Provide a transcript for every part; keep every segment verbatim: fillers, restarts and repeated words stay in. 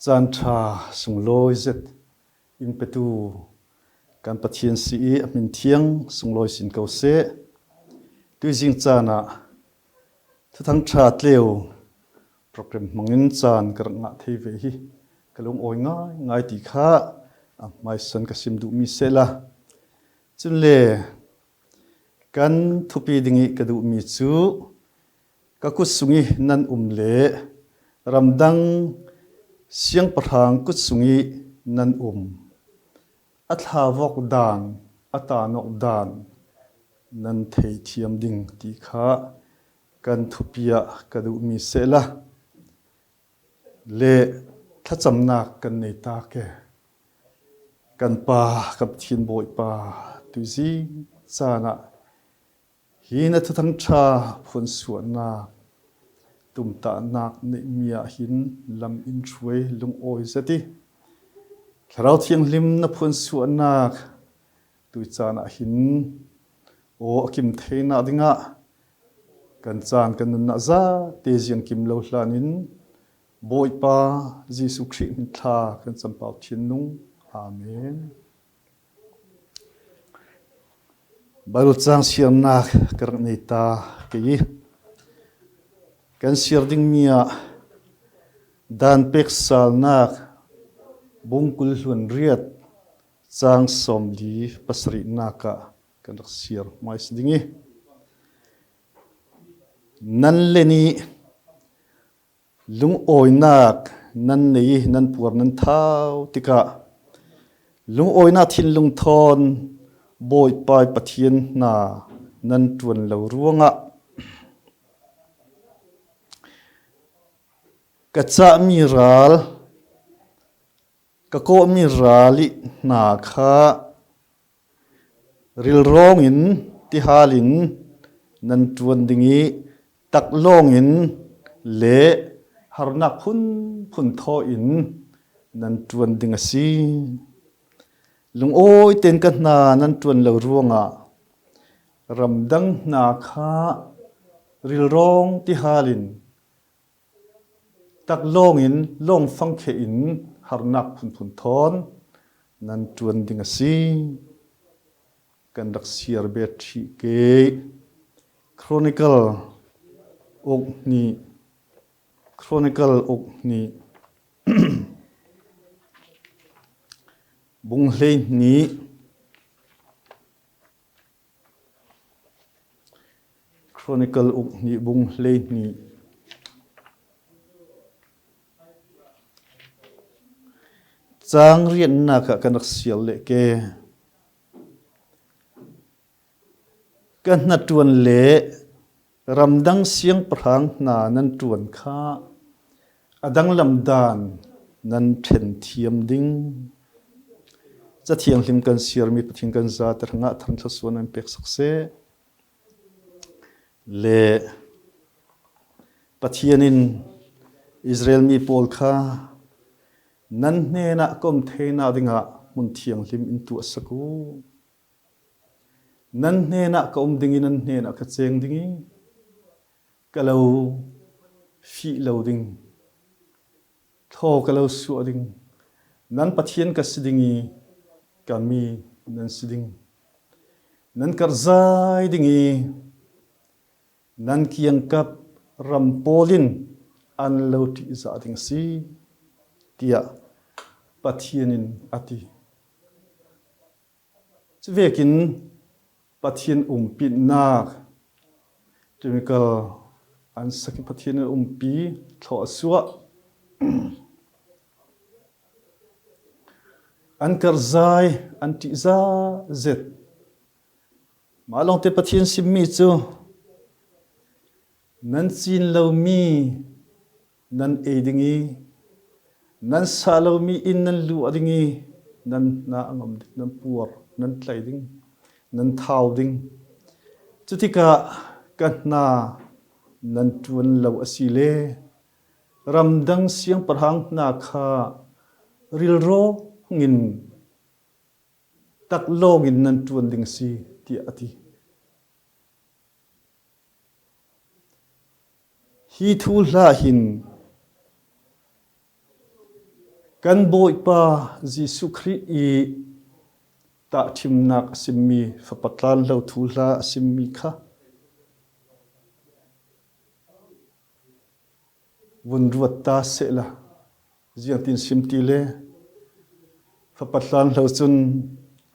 Caan ṭha sunglawi zet in petu kan Pathian si i a hmin thiang sunglawi sin ko seh. Tuizing caan ah Thuthang ṭha tleu program hmangin caan ka rak ngah thei ve hi ka lungawi ngaingai ti kha a hmaisa in ka sim duhmi sehla. Cunle kan thupi ding i ka duhmi cu ka kut sung i nan um le ramdang siangpahrang kut sung i nan um a thlavawk dan, a tanawk dan nan thei thiam ding ti kha kan thupi ah ka duhmi sehla. Le thlacamnak kan nei ta ke. Kan Pa, kan Pathian Bawipa, tuizing caan ah hi na Thuthang ṭha phuansuahnak tumtahnak neihmi ah hin lam in hruai lungawi zet i Thlarau Thianghlim na phuansuahnak tui caan ah hin aw a kim theinak dingah kan caan kan nunnak zate ziangkim lo hlan in Bawipa Jesuh Khrih hmin thla kan campau thian nung. Amen. Baibal cang siarnak ka rak nei ta kei i kan siar dingmi ah Dan pek salnak bung kul hluan riat cang sawmli pasarihnak ah kan rak siar hmaisa ding i nan le nih lungawinak nan nei i nan puar nan thau tikah lungawinak thinlung thawn Bawipa i Pathian hna nan ṭuan lo ruangah ka cahmi ral, ka kawhmi ral i hna kha rilrawng in tihal in nan ṭuan ding i taklawng in le harnak phunphun thaw in nan ṭuan ding a si. Lungawi tein ka hna nan ṭuan lo ruangah ramdang hna kha rilrawng tihal in taklawng in lawng fangkheh in harnak phunphun thawn nan ṭuan ding a si. Kan rak siar bet ṭhih ke Chronicle uk hnih, Chronicle uk hnih, bung hleihnih, Chronicle uk hnih bung hleihnih cang riatnak ah kan rak siar leh ke. Ka hnaṭuan le ramdang siangpahrang hna nan ṭuan kha a danglam dan nan ṭhen thiam ding. Cathianghlim kan siarmi Pathian kan zate hrangah thangṭhatsuah nan pek sak seh. Le Pathian in Israel mi pawl kha nan hnenah ka um theinak dingah hmun thianghlim in tuahsak u. Nan hnenah ka um ding i nan hnenah ka ceng ding i ka lo fih lo ding, thlaw ka lo suah ding. Nan Pathian ka si ding i ka mi nan si ding. Nan karhzai ding i nan kiangkap ram pawl in an lo ṭihzah ding a si, tiah Pathian in a ti. Cuvekin Pathian umpinak, Chronicle an sak i Pathian in umpi thlaw a suah. An karhzai, an ṭihzah zet. Mah lawngte Pathian simmi cu nan cin lomi nan ei ding i, nan sah lomi inn nan luah ding i, nan hna a ngam ding, nan puar, nan tlai ding, nan thau ding. Cutikah ka hna nan ṭuan lo a si le ramdang siangpahrang hna kha rilrawng in taklawng in nan ṭuan ding a si, tiah a ti. Hi thuhla hin Kan Bawipa Jesuh Khrih i tahṭhimnak a simmi, fapa tlanhlo thuhla a simmi kha vun ruat ta sehla, ziangtin sim ti le, fapa tlanhlo cun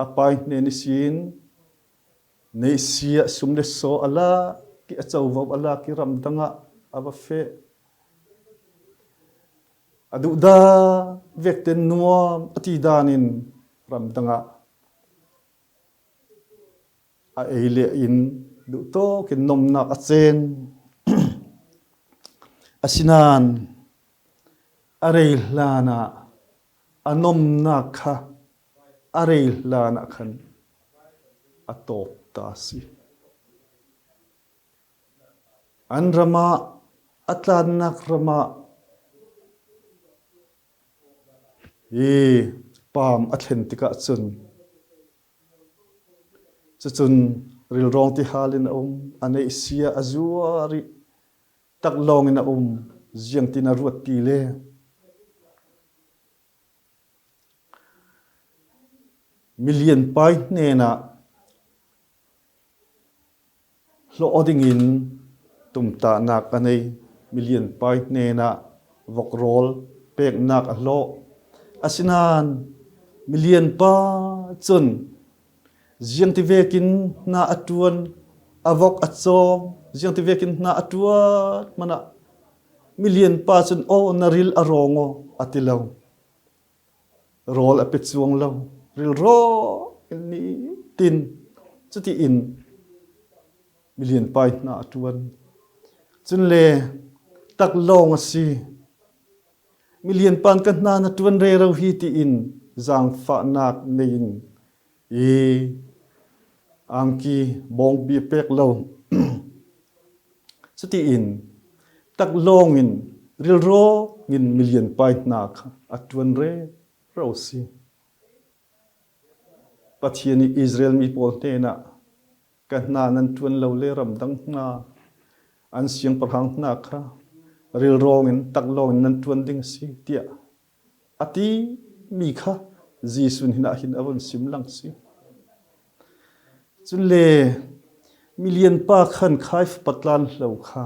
a pa hnen ihsin neihsia sum le saw a lak i, a covo a lak i, ramdang ah a va feh. A duhda vekten nuam a ti danin ramdang ah a ei leh in duhtawk in nomnak a cen. Asinain a rei hlanah a nomnak kha a rei hlanah khan a tawp ta a si. An ramah, a tlannak ramah i paam a thlen tikah cun, cucun rilrawng ti hal in a um, a neihsia a zuar i, taklawng in a um. Ziangtin a ruat ti le, milianpa i hnenah hlawh aw dingin tumtahnak a nei. Milianpa i hnenah vok rawl peknak a hlawh. Asinain milianpa cun ziangtivekin hna a ṭuan, a vok a cawng, ziangtivekin hna a ṭuan hmanah milianpa cun, "Aw, na ril a rawng aw," a ti lo. Rawl a pe cuang lo, rilrawng in nitin. Cutiin milianpa i hna a ṭuan. Cun le, taklawng a si. Milianpa in ka hna na ṭuan rero hi, tiin zaangfahnak nei in i angki bawngbi a pek lo. Cutiin taklawng in, rilrawng in milianpa i hna kha a ṭuan rero si. Pathian i Israel mi pawl hnenah, "Ka hna nan ṭuan lo le, ramdang hna, an siangpahrang hna kha rilrawng in, taklawng in nan ṭuan ding a si," tiah a timi kha Jesuh in hinah hin a vun sim lang si. Cun le, milianpa khan kha i fapa tlanhlo kha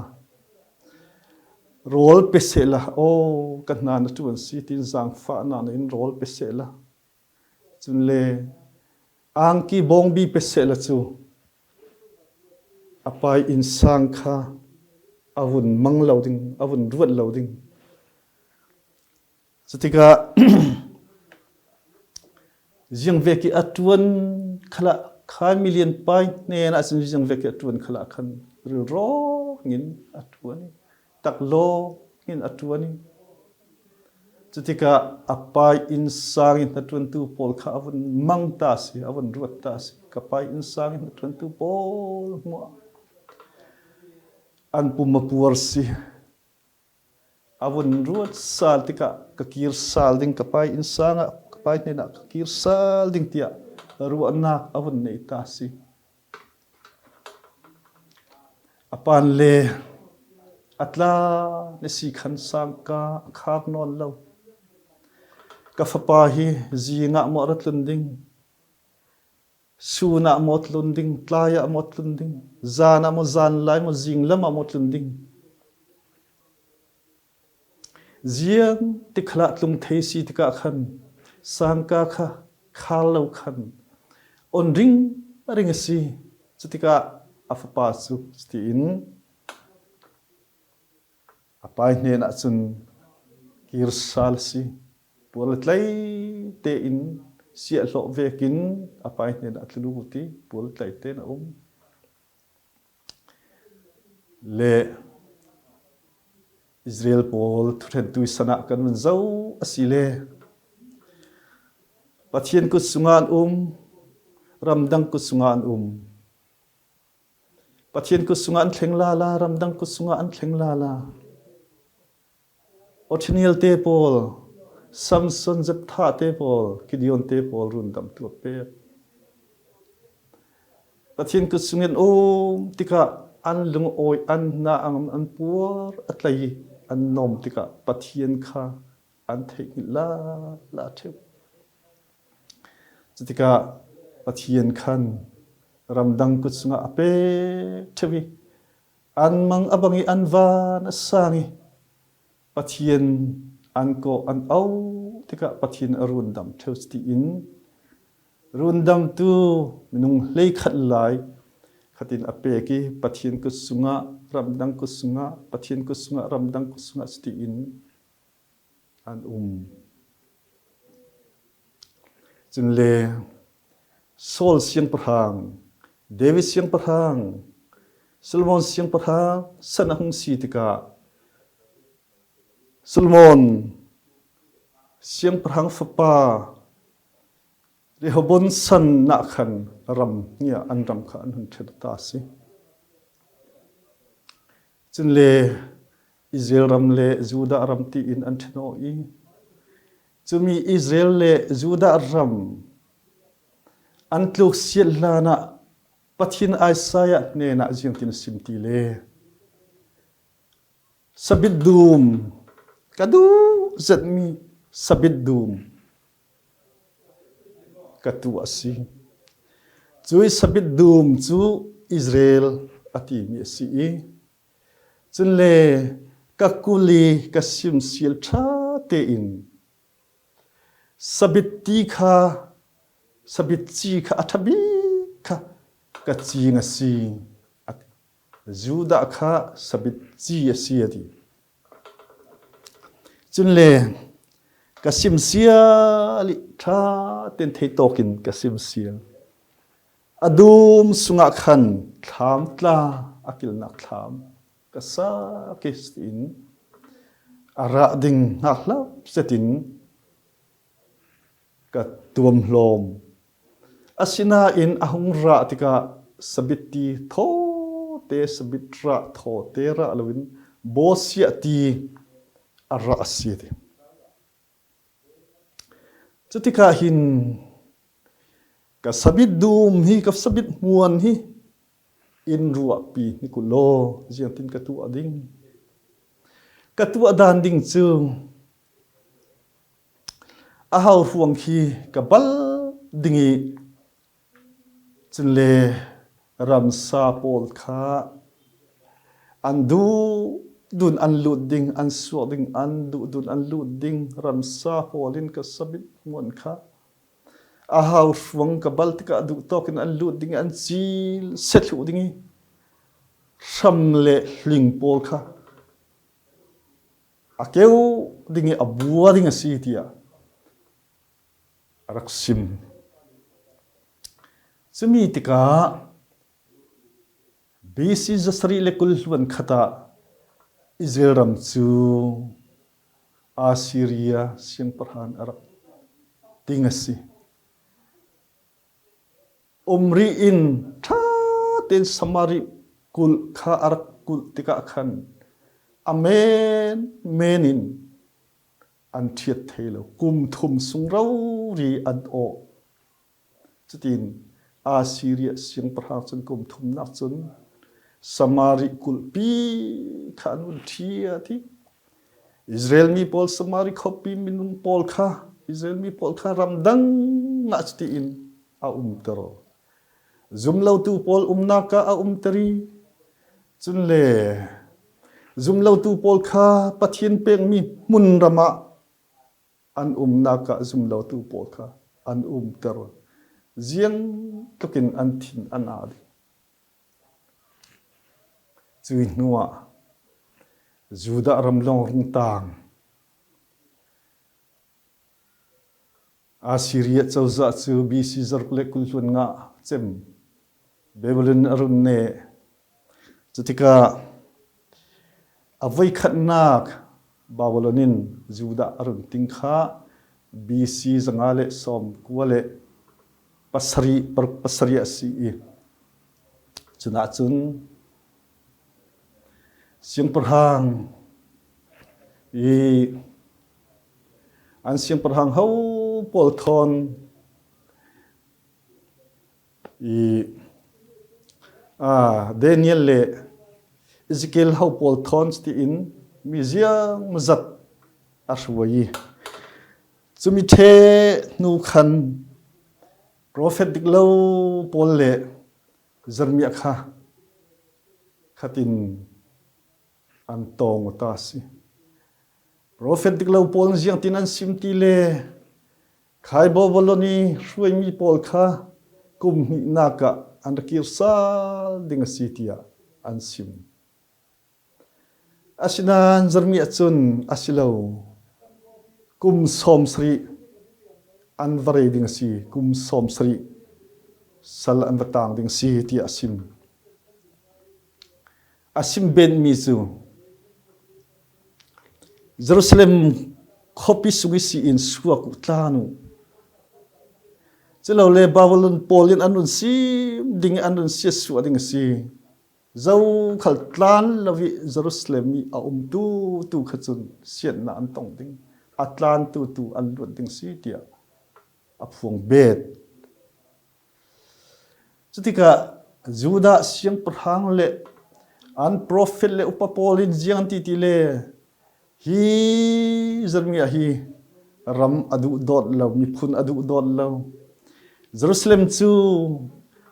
rawl pe sehla, "Aw, ka hna na ṭuan si," tiin zaangfahnak nei in rawl pe sehla, cun le, angki bawngbi pe sehla cu a pa i innsang kha a vun mang lo ding, a vun ruat lo ding. Cutikah ziangvek i a ṭuan khalah khan, milianpa i hnenah cun ziangvek i a ṭuan khalah khan rilrawng in a ṭuan i, taklawng in a ṭuan i, cutikah a pa i innsang i hnaṭuantu pawl kha a vun mang ta si, a vun ruat ta si. Ka pa i innsang i hnaṭuantu pawl hmuah an pum a puar si. A vun ruat sal tikah, "Ka kir sal ding, ka pa i innsang ah, ka pa i hnenah ka kir sal ding," tiah ruahnak a vun nei ta si. A pa in le, "A tla na si khan sangka a khar nawn lo. Ka fapa hi zing ah maw a ra tlun ding? Sun ah maw tlun ding, tlai ah maw tlun ding, zan ah maw, zan lai maw, zinglam ah maw tlun ding? Ziang tikhalah tlung thei si tikah khan sangka kha khar lo khan on ring a ring a si." Cutikah a fapa cu cutiin a pa i hnenah cun kir sal a si. Pual a tlai tein siahhlawh vekin a pa i hnenah tlu u ti, pual a tlai tein a um. Le Israel pawl thuṭhentu i san ah kan vun zoh a si le, Pathian kut sungah an um, ramdang kut sungah an um. Pathian kut sungah an thleng lala, ramdang kut sungah an thleng lala. Othniel te pawl, Samson, Jephthah te pawl, Gideon te pawl rundamtu a pek. Pathian kut sungin um tikah an lungawi, an hna a ngam, an puar a tlai i an nom tikah Pathian kha an theih ngilh lala ṭheu. Cutikah Pathian khan ramdang kut sungah a pek ṭheu hi, an mang a bang hi, an van a sang hi, Pathian an kawh an au tikah Pathian a rundam ṭheu tiin, rundamtu minung hleikhat lai khatin a pek hi, Pathian kut sungah, ramdang kut sungah, Pathian kut sungah, ramdang kut sungah tiin an um. Cun le Saul siangpahrang, David siangpahrang, Solomon siangpahrang san a hung si tikah Solomon siangpahrang fapa Rehoboam san ah khan ram nia an ram kha an hun ṭhen ta si. Cun le Israel ram le Judah ram tiin an ṭhen aw i, cumi Israel le Judah ram an tluksiat hlanah Pathian Isaiah hnenah ziangtin a sim ti le, sabit dum, ka duh zetmi sabit dum ka tuah a si. Cui sabit dum cu Israel a timi a si i, cun le ka kul i ka simsial ṭha tein sabit ti kha, sabit ci kha a ṭha bik kha ka cing a si. A ti. Judah kha sabit ci a si a ti. Cun le ka simsial i ṭha tein theitawkin ka simsial. A dum sungah khan thlam tla a kilnak thlam ka sa kis tiin a rah ding hngakhlap zetin ka tuamhlawm. Asinain a hung rah tikah sabit ti thawte, sabit rah thawte rah loin bawsiah ti a rah a si ti. Cutikah hin ka sabit dum hi, ka sabit hmuan hi in ruahpi hnik uh law, ziangtin ka tuah ding? Ka tuah dan ding cu a hauhruang khi ka bal ding i, cun le ramsa pawl kha an duhdun an lut ding, an suak ding, an duhdun an lut ding, ramsa pawl in ka sabit hmuan kha a hauhruang ka bal tikah duhtawkin an lut ding i, an cil set hluh ding i, hram le hling pawl kha a keu ding i, a bua ding a si tiah a rak sim. Cumi tikah B C zasarih le kul hluan khat ah Israel ram cu Assyria siangpahrang a rak ting a si. Omri in ṭha tein Samari kulh kha a rak kulh tikah khan a men men in an ṭhiat thei lo. Kum thum sung rori an awh. Cutin Assyria siangpahrang cun kum thumnak cun Samari kulhpi kha an vun ṭhiat i, Israel mi pawl, Samari khuapi minung pawl kha, Israel mi pawl kha ramdang ah cutiin a umter. Zumlotu pawl umnak ah a umter i, cun le zumlotu pawl kha Pathian pekmi hmunram ah an umnak ah zumlotu pawl kha an umter. Ziangtlukin an thin an aa ding. Cui hnuah Judah ram lawng rung tang. Assyria cozah cu B C zaruk le kul hluan ngah cem Babylon a run neh. Cutikah a voikhatnak Babylon in Judah a run ting kha B C zanga le sawmkua le pasarih, paruk pasarih a si i, cunah cun siangpahrang i, an siangpahrang ho pawl thawn i, aa, Daniel le Ezekiel ho pawl thawn cutiin mi ziangmazat a hruai i, Cumi ṭheh hnu khan profet diklo pawl le Jeremiah kha khatin an tawng aw ta a si. Profet diklo pawl in ziangtin an sim ti le, khai Babylon i hruaimi pawl kha kum hnihnak ah an ra kir sal ding a si, tiah an sim. Asinain Jeremiah cun a si lo, kum sawmsarih an va rei ding a si, kum sawmsarih sal an va tang ding a si, tiah a sim. A sim benmi cu Jerusalem khuapi sung ihsi in suak uh tlan uh. Culole Babylon pawl in an run sim ding, an run siatsuah ding a si. Zokhal tlan lo ih Jerusalem ih a umtu tu kha cun siatna an tong ding, a tlantu tu an luat ding si, tiah a phuang bet. Cutikah Judah siangpahrang le an profet le upa pawl in ziang an ti ti le, hi Jeremiah hi ram a duhdawt lo, miphun a duhdawt lo. Jerusalem cu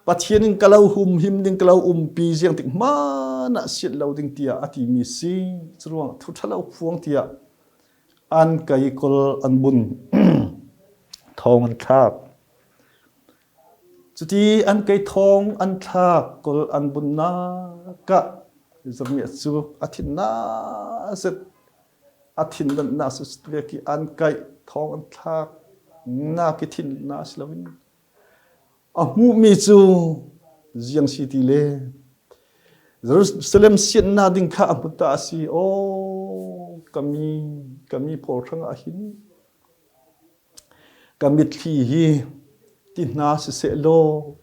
Pathian in ka lo humhim ding, ka lo umpi, ziangtik hmanh ah siat lo ding, tiah a timi si. Curuang thu ṭha lo phuang, tiah an kai kol an bun, thawng an thlak. Cuti an kai thawng an thlak, kol an bunnak ah Jeremiah cu a thinnak zet, a thinnak zet vek ih an kai thawng an thlak nak ih thinnak si loin a hmuhmi cu ziang si ti le, Jerusalem siatnak ding kha a hmu ta a si. Aw, ka mi, ka mi pawl hrangah hin ka mitthli hi ti hna siseh law,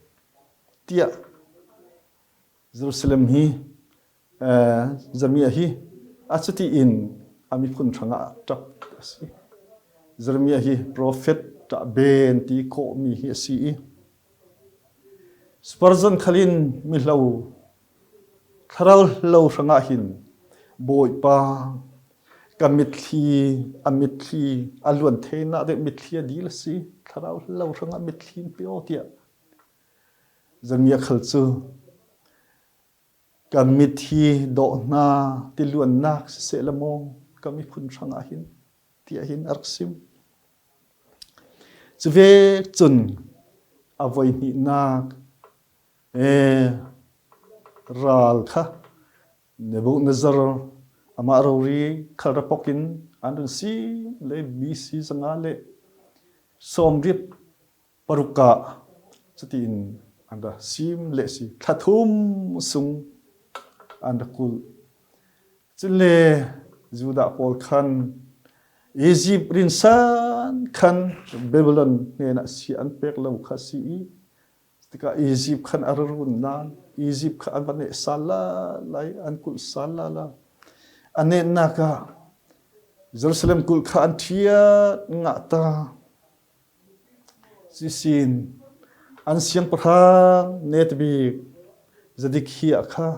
tiah Jerusalem hi, eh, Jeremiah hi a cuti in a miphun hrangah a ṭap a si. Jeremiah hi profet ṭah ben ti kawhmi hi a si ih, Spurgeon khal in mihlo, thlarau hlo hrangah hin, Bawipa, ka mitthli, a mitthli, a luan theinak deuh mitthli a dil a si. Thlarau hlo hrangah mitthli in pe aw, tiah Jeremiah khal cu, ka mit hi dawh hna, ti luannak siseh la maw, ka miphun hrangah hin, tiah hin a rak sim. Cuvek cun a voihnihnak, eh, ral kha Nebuchadnezzar amah rori khal ra pok in an run sim le, B C zanga le sawmriat paruk ah cutiin an ra sim le si. Thla thum sung an ra kulh. Cule Judah pawl khan Egypt rinsan khan Babylon hnenah si an pek lo kha si ih, cutikah Egypt khan a ra run nain Egypt kha an va neh sal lala ih, an kulh sal lala. A netnak ah Jerusalem kulh kha an ṭhiat ngah ta. Cuihsin an siangpahrang netabik Zedekiah kha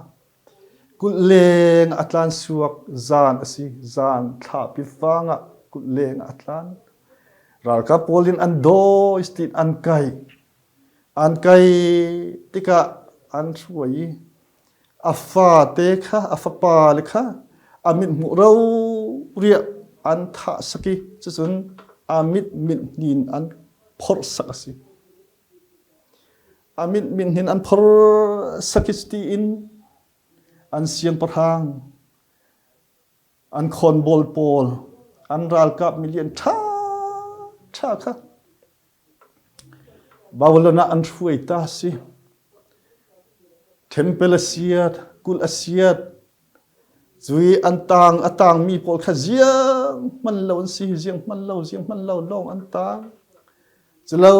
kulh leng a tlan suak zan a si. Zan thla pivang ah kulh leng a tlan. Ralkap pawl in an dawi, cutin an kaih. An kaih tikah an hruai ih, a fate kha, a fapa le kha a mithmuh rori ah an thahsak ih, cucun a mit mithnin an phorhsak a si. A mit mithnin an phorhsak ih, cutiin an siangpahrang, an khawnbawl pawl, an ralkap milian ṭha ṭha kha Babylon ah an hruai ta a si. Tempel a siat, kulh a siat, cui an tang, a tangmi pawl kha zianghman lo an si, zianghman lo, zianghman lo lawng an tang. Culo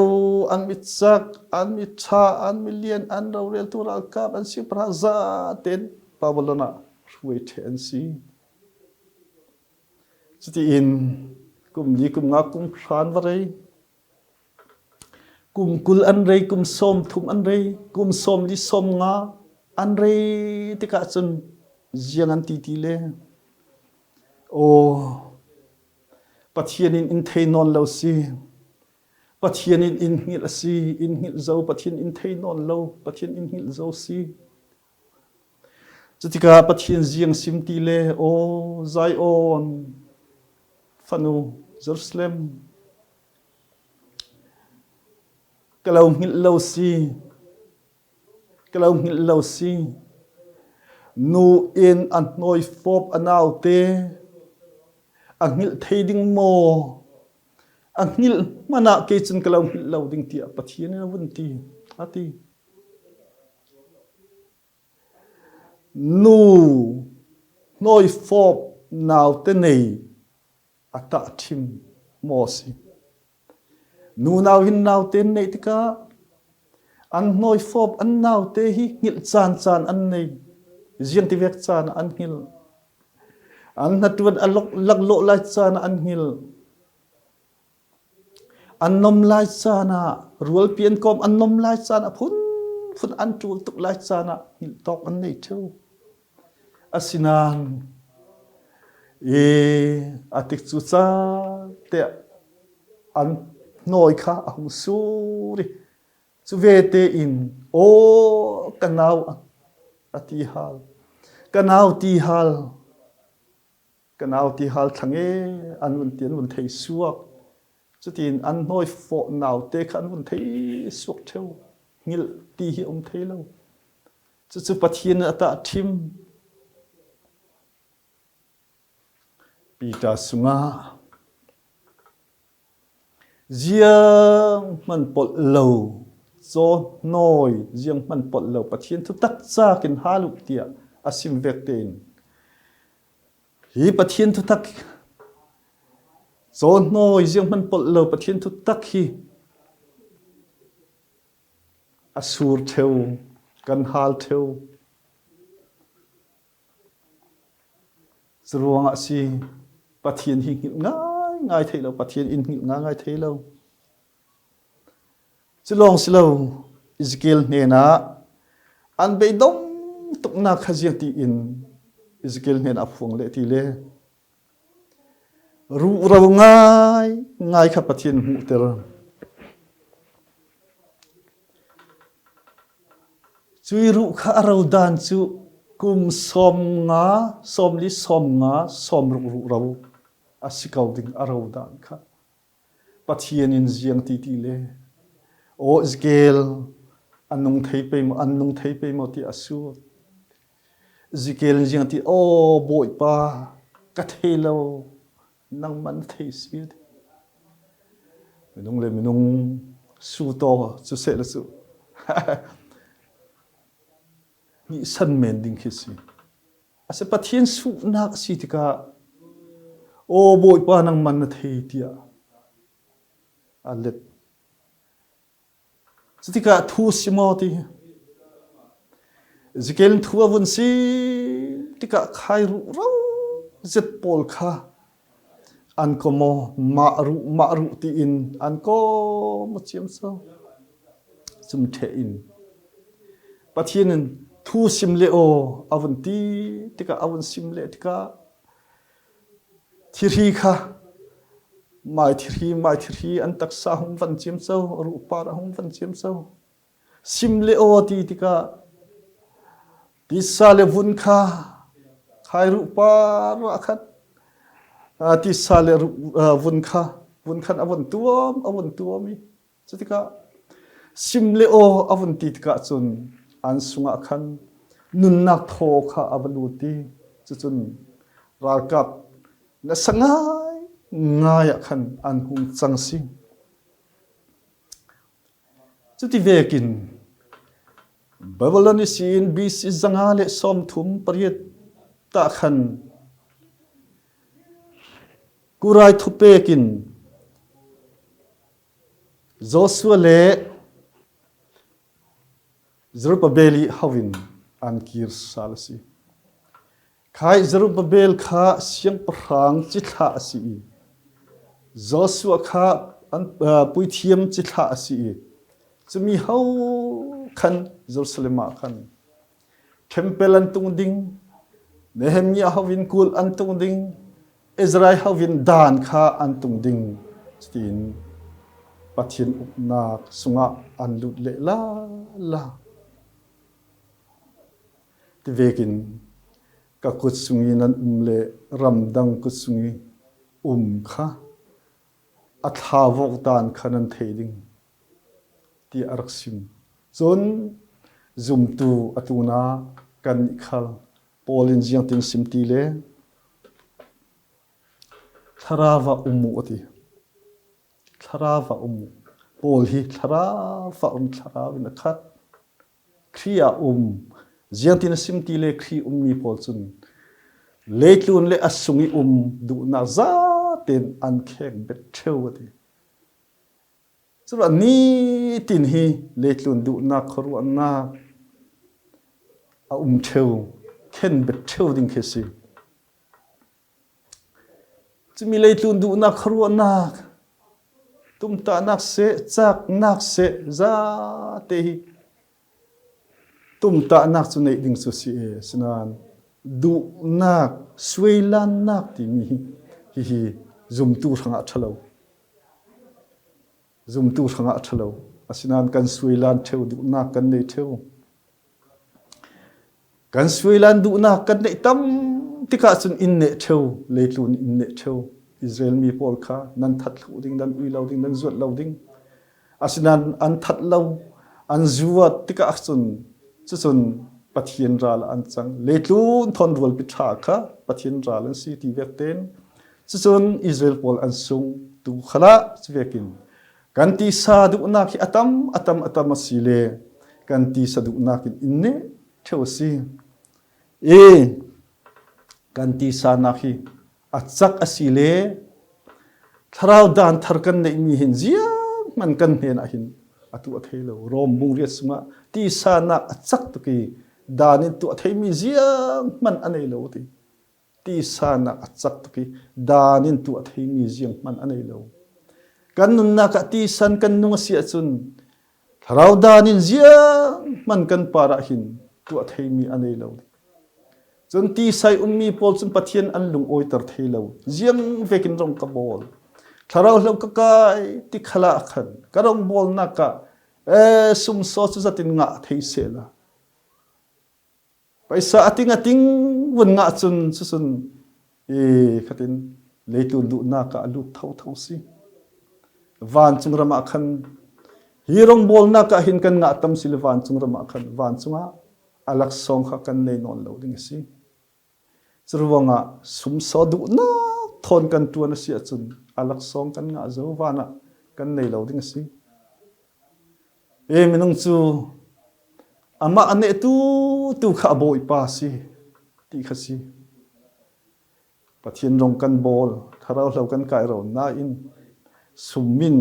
an mit cak, an mit ṭha, an milian, an roreltu ralkap, an siangpahrang zaten Babylon ah hruai ṭheh an si. Cutiin kum li, kum nga, kum hra an va rei. Kum kul an rei, kum sawmthum an rei, kum sawmli, sawmnga an rei tikah cun ziang an ti ti le. Aw, Pathian in in thei nawn lo si. Pathian in in hngilh a si, in hngilh zo, Pathian in thei nawn lo, Pathian in hngilh zo si. Cutikah Pathian ziang sim ti le, aw Zion, fanu Jerusalem, ka lo hngilh lo si, ka lo hngilh lo si. Nu in a hnawi fawp a naute a hngilh thei ding maw? A hngilh hmanah kei cun ka lo hngilh lo ding, tiah Pathian in a vun ti, a ti. Nu hnawi fawp naute nei a tahṭhim maw si? Nunau hin naute an neih tikah an hnawi fawp an naute hi hngilh caan caan an nei. Ziangtivek caan ah an hngilh. An hnaṭuan a lok-, laklawh lai caan ah an hngilh. An nom lai caan ah, rualpi an kawm an nom lai caan ah, phunphun an ṭul tuk lai caan ah hngilh tawk an nei ṭheu. Asinain, e, a tikcu ca te an hnawi kha a hung sur i, cu ve tein, aw, ka nau, a ti hal, ka nau ti hal, ka nau ti hal thlang e, an vun ti, an vun thei suak. Cutin an hnawi fawp naute kha an vun thei suak ṭheu. Hngilh ti hi a um thei lo. Cucu Pathian in a tahṭhim. Peter sungah zianghman polh lo, cawhnawi zianghman polh lo Pathian thutak cakin hal uh, tiah a sim vek tein, hi Pathian thutak, cawhnawi zianghman polh lo Pathian thutak hi a sur ṭheu, kan hal ṭheu. Curuangah a si, Pathian hi hngilh ngaingai thei lo, Pathian in hngilh ngaingai thei lo. Cu lawng si lo, Ezekiel hnenah an beidong tuknak kha ziangtiin Ezekiel hnenah a phuang leh ti le, ruhro ngaingai kha Pathian hmuhter. Cui ruh kha a ro dan cu kum sawmnga, sawmli, sawmnga, sawmruk ruhro a si ko ding a ro dan kha. Pathian in ziang ti ti le, aw Ezekiel, an nung thei pei maw, an nung thei pei maw, tiah a sut. Ezekiel in ziang ti, aw Bawipa, ka thei lo, nangmah na thei si, a ti. Minung le minung su taw cu seh le cu. Nih san men ding khi si. A si, Pathian suhnak a si tikah, aw Bawipa, nangmah na thei, tiah a let. Cutikah thu sim aw ti. Ezekiel in thu a vun sim tikah khairuh ro zet pawl kha an kawm aw, mah ruh, mah ruh tiin an kawm aw ciamco. Cun ṭheh in Pathian in thu sim le aw a vun ti tikah, a vun sim le tikah thirhi kha, mai thirhi, mai thirhi an taksa hung van ciamco, ruhpar a hung van ciamco. Sim le aw ti tikah tisa le vun kha, khairuh par ah khan, aa, tisa le ruh, aa, vun kha, vun khan a vun tuam, a vun tuam i. Cutikah sim le aw a vun ti tikah cun an sungah khan nunnak thaw kha a va lut i. Cucun ralkap nasa ngaingai ah khan an hung cang si. Cuti vekin Babylon ihsin B C zanga le sawmthum pariat ah khan Kurai thupek in Joshua le Zerubbabel i ho in an kir sal a si. Khai Zerubbabel kha siangpahrang cithlah a si i, Joshua kha an, aa, puithiam cithlah a si i, cumi ho khan Jerusalem ah khan temple an tung ding, Nehemiah ho in kul an tung ding, Ezra hovin dan kha an tung ding, tiin Pathian upnak sungah an lut leh lala. Tivekin ka kut sungin nan um le ramdang kut sungin um kha a thlavok dan kha nan thei ding, ti a rak sim. Cun zumtu a tuna kan nih khal Paul in ziangtin sim ti le Thlarau ah um uh a ti. Thlarau ah um uh. Paul hi Thlarau ah um, Thlarau in a khat. Khrih ah um. Ziangtin a sim ti le Khrih ummi pawl cun leitlun le a sung i um duhnak zaten an khek bet ṭheu a ti. Curuah nitin hi leitlun duhnak khuaruahnak a um ṭheu, khen bet ṭheu ding khi a si. Cumi leitlun duhnak khuaruahnak, tumtahnak seh, caknak seh, zate hi tumtahnak cu neih ding cu si e, sinain duhnak, suailannak timi hi, hihi zumtu hrangah ṭha lo. Zumtu hrangah ṭha lo. Asinain kan suailan ṭheu, duhnak kan nei ṭheu. Kan suailan duhnak kan neih tam tikah cun in neh ṭheu, leitlun in neh ṭheu. Israel mi pawl kha nan that thluh ding, nan ui lo ding, nan zuat lo ding. Asinain an that lo, an zuat tikah cun, cucun Pathian ral ah an cang. Leitlun thawn rualpi ṭha kha Pathian ral an si ti vek tein, cucun Israel pawl an sung tu khalah cuvekin kan tisa duhnak hi a tam, a tam, a tam a si le kan tisa duhnak in in neh ṭheu a si. I kan tisanak hi a cak a si le Thlarau dan thar kan neihmi hin zianghman kan hnenah hin a tuah thei lo. Rom bung riat sungah tisanak a cak tuk i dan in tuah theimi zianghman a nei lo ti. Tisanak a cak tuk i dan in tuah theimi zianghman a nei lo. Kan nunnak ah tisan kan nung a si ahcun Thlarau dan in zianghman kan parah hin tuah theimi a nei lo. Cun tisa i ummi pawl cun Pathian an lungawiter thei lo. Ziang vekin rong ka bawl, Thlarau hlo ka kai ti khalah khan ka rongbawlnak ah, eh, sumsaw cu zatin ngah thei sehla, paisa a ting a ting vun ngah cun cucun i khatin leitlun duhnak ah a lut thotho si. Vancung ram ah khan hi rongbawlnak ah hin kan ngah tam si le vancung ram ah khan vancung ah a laksawng kha kan nei nawn lo ding a si. Curuangah sumsaw duhnak thawn kan ṭuan a si ahcun a laksawng kan ngah zo, van ah kan nei lo ding a si. E, minung cu amah a nehtu tu kha a Bawipa a si ti kha si. Pathian rong kan bawl, Thlarau hlo kan kai ro nain sum in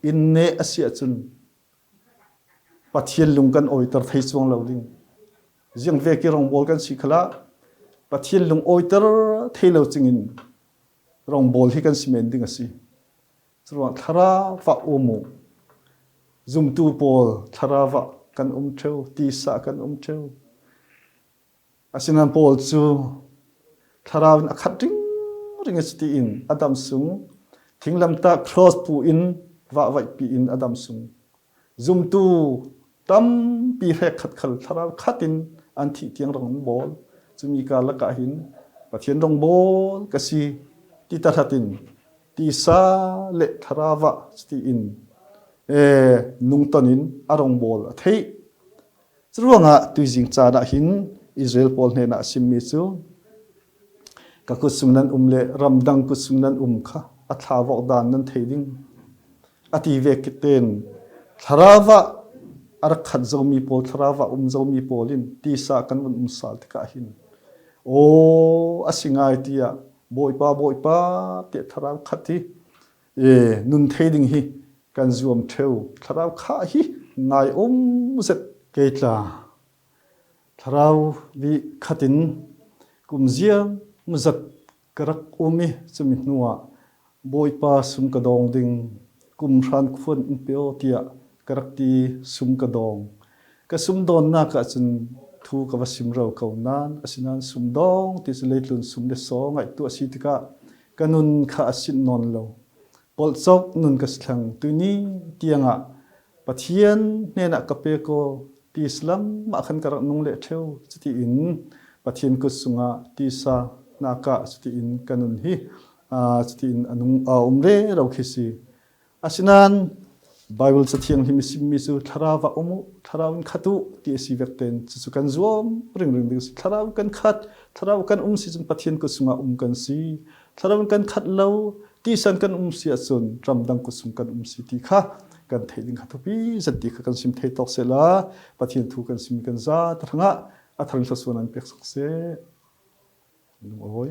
in neh a si ahcun Pathian lung kan awiter thei cuang lo ding. Ziang vek i rong bawl kan si khalah Pathian lung awiter thei lo cingin rong bawl hi kan si men ding a si. Curuang Thlarau ah um uh. Zumtu pawl Thlarau ah kan um ṭheu, tisa kan um ṭheu. Asinain Paul cu Thlarau in a khat ringring a si tiin a dam sung, thinglamtah cross pu in vahvaihpi in a dam sung, zumtu tampi hrekkhat khal Thlarau khat in an thih tiang rong an bawl. Cumi karlak ah hin Pathian rong bawl ka si ti tahratin tisa le Thlarau ah tiin, eh, nungton in a rong bawl a theih. Curuangah tuizing caan ah hin Israel pawl hnenah a simmi cu, ka kut sung nan um le ramdang kut sung nan um kha a thlavok dan nan thei ding, a ti vek tein Thlarau ah a rak khat zomi pawl, Thlarau ah um zomi pawl in tisa kan vun um sal tikah hin, aw, a si ngai tiah Bawipa, Bawipa tiah Thlarau khat hi, eh, nun thei ding hi kan zuam ṭheu. Thlarau kha hi ngai um zet kei tla. Thlarau vih khatin kum ziang zat ka rak um i cumi hnuah Bawipa sum ka dawng ding, kum hran khuan in pe aw tiah ka rak ti, sum ka dawng. Ka sum dawnnak ah cun thu ka va sim ro ko nain, asinain sum dawng ti cu leitlun sum le saw ngaihtu a si tikah ka nun kha a sin nawn lo. Polhcawk nun ka si thlang. Tuni tiangah Pathian hnenah ka pek aw, tisa lamah khan ka rak nung leh ṭheu. Cutiin Pathian kut sungah tisa nakah cutiin ka nun hi, aa, cutiin a nung a um rero khi si. Asinain Bible Cathianghlim i simmi cu thlarau ah um uh, thlarau in khat uh ti a si vekten cucu kan zuam ringring ding a si. Thlarau kan khat, thlarau kan um si cun Pathian kut sungah um kan si. Thlarau in kan khat lo, tisa in kan um si ahcun ramdang kut sung kan um si ti kha kan theih ding kha thupi zet ti kha kan sim thei tawk sehla Pathian thu kan sim kan za ta hrangah a thar in thluasuah in pek sak seh. Lungawi.